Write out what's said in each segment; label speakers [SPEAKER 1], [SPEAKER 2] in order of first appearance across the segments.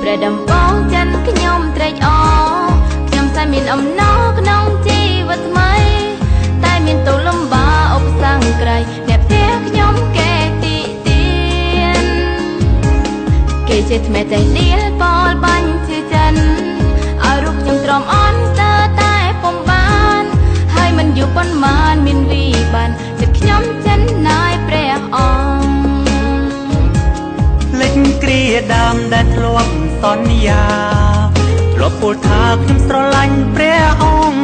[SPEAKER 1] ព្រះដំបងចិនខ្ញុំត្រេកអរខ្ញុំតែមានអំណរក្នុងជីវិតថ្មីតែមានទុលំបាកឧបសគ្គក្រៃអ្នកផ្ទះខ្ញុំគេទីទៀនគេជាថ្មេតែដៀលបលបាញ់ជាចិនឲ្យរូបខ្ញុំទ្រាំអន់ស្ទើរតែពុំបានហើយមិនយូរប៉ុន្មានមានវិបានចិត្តខ្ញុំចិនណាយព្រះអង្គ
[SPEAKER 2] លេចគ្រាដើមដែលធ្លាប់សន្យាធ្លាប់ពោលថាខ្ញុំស្រឡាញ់ព្រះអង្គ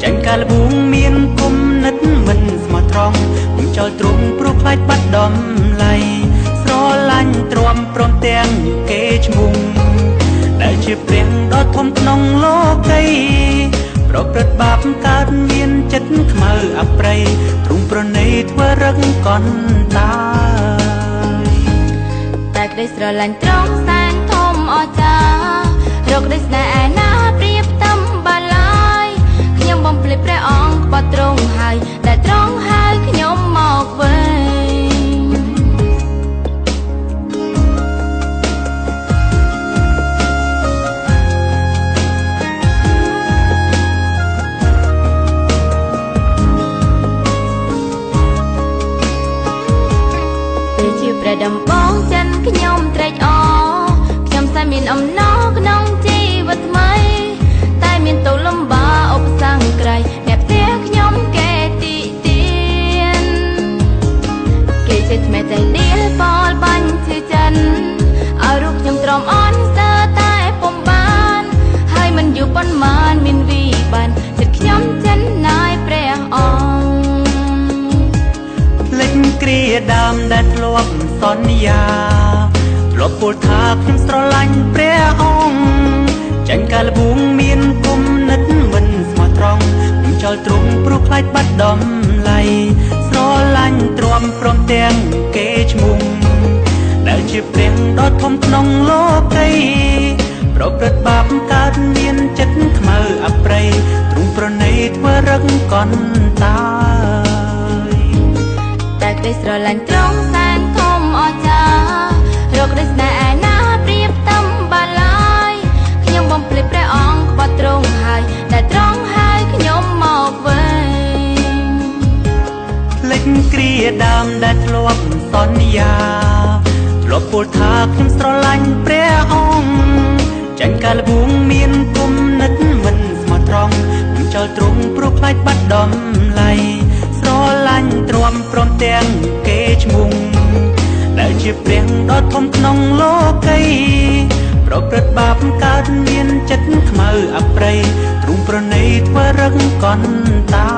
[SPEAKER 2] ចាញ់កាលបួងមានគុំនិតមិនស្មោះត្រង់ខ្ញុំចោលទ្រង់ព្រោះខ្លាចបាត់តម្លៃស្រឡាញ់ទ្រាំព្រមទាំងគេឈ្មោះដែលជាព្រះដ៏ធំក្នុងលោកីប្រព្រឹត្តបាបកើតមានចិត្តខ្មៅអប្រិយទ្រង់ប្រណីធ្វើរឹងកន់តា
[SPEAKER 1] តែក្តីស្រឡាញ់ត្រង់សែនធំអស្ចារ្យរកក្តីស្នេហ៍ឯណាប្រៀបតំបាឡាយខ្ញុំបំភ្លេចព្រះអង្គក្បត់ទ្រង់ហើយតែទ្រង់ហៅខ្ញុំមកវិញពេលជាព្រះដំបងចិនខ្ញុំត្រេកអរខ្ញុំសែនមានអំណរក្នុងជីវិតថ្មីតែមានទុលំបាកឧបសគ្គក្រៃអ្នកផ្ទះខ្ញុំគេទីទៀនគេជាថ្មេតែដៀលបលបាញ់ជាចិនឲ្យរូបខ្ញុំទ្រាំអន់ស្ទើរតែពុំបានហើយមិនយូរប៉ុន្មានមានវិបានចិត្តខ្ញុំចិនណាយព្រះអង្គ
[SPEAKER 2] លេចគ្រាដើមដែលធ្លាប់សន្យាធ្លាប់ពោលថាខ្ញុំស្រឡាញ់ព្រះអង្គចាញ់កាលបួងមានគុំនិតមិនស្មោះត្រង់ខ្ញុំចោលទ្រង់ព្រោះខ្លាចបាត់តម្លៃស្រឡាញ់ទ្រាំព្រមទាំងគេឈ្មោះដែលជាព្រះដ៏ធំក្នុងលោកីប្រព្រឹត្តបាបកើតមានចិត្តខ្មៅអប្រិយទ្រង់ប្រណីធ្វើរឹងកន់តា
[SPEAKER 1] តែក្តីស្រឡាញ់ត្រង់សែនធំអស្ចារ្យរកក្តីស្នេហ៍ឯណាប្រៀបតំបាឡាយខ្ញុំបំភ្លេចព្រះអង្គក្បត់ទ្រង់ហើយតែទ្រង់ហៅខ្ញុំមកវិញ
[SPEAKER 2] លេចគ្រាដើមដែលធ្លាប់សន្យាធ្លាប់ពោលថាខ្ញុំស្រឡាញ់ព្រះអង្គចាញ់កាលបួងមានគុំនិតមិនស្មោះត្រង់ខ្ញុំចោលទ្រង់ព្រោះខ្លាចបាត់តម្លៃស្រឡាញ់ទ្រាំព្រមទាំងគេឈ្មោះដែលជាព្រះដ៏ធំក្នុងលោកីប្រព្រឹត្តបាបកើតមានចិត្តខ្មៅអប្រិយទ្រង់ប្រណីធ្វើរឹងកន់តា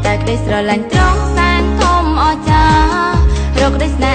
[SPEAKER 1] តែក្តីស្រឡាញ់ត្រង់សែនធំអស្ចារ្យរកក្តីស្នេហ៍